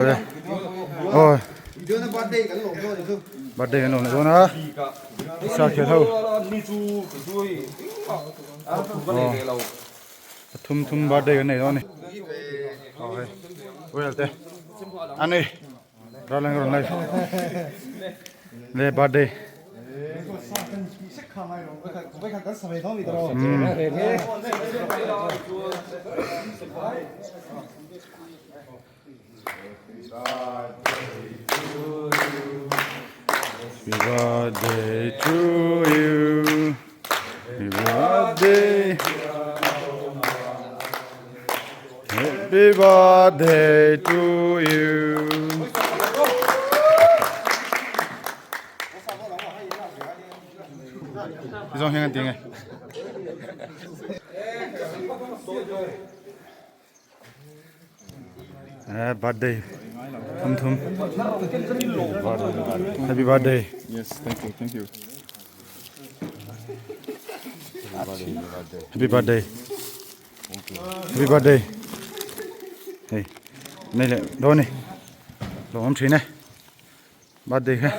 Aw birthday kan lawm leh dawn a sakhian ho aw pathum thum birthday kan nei dawn a ni aw hei well te a ni ral an rawn live le birthday. Happy birthday to you. Happy birthday. Happy birthday to you. Zawng hian kan ti nge. Eh, birthday thum thum happy birthday yes thank you thank you happy birthday happy birthday hei nei leh dawn ni lawm thin e birthday kha.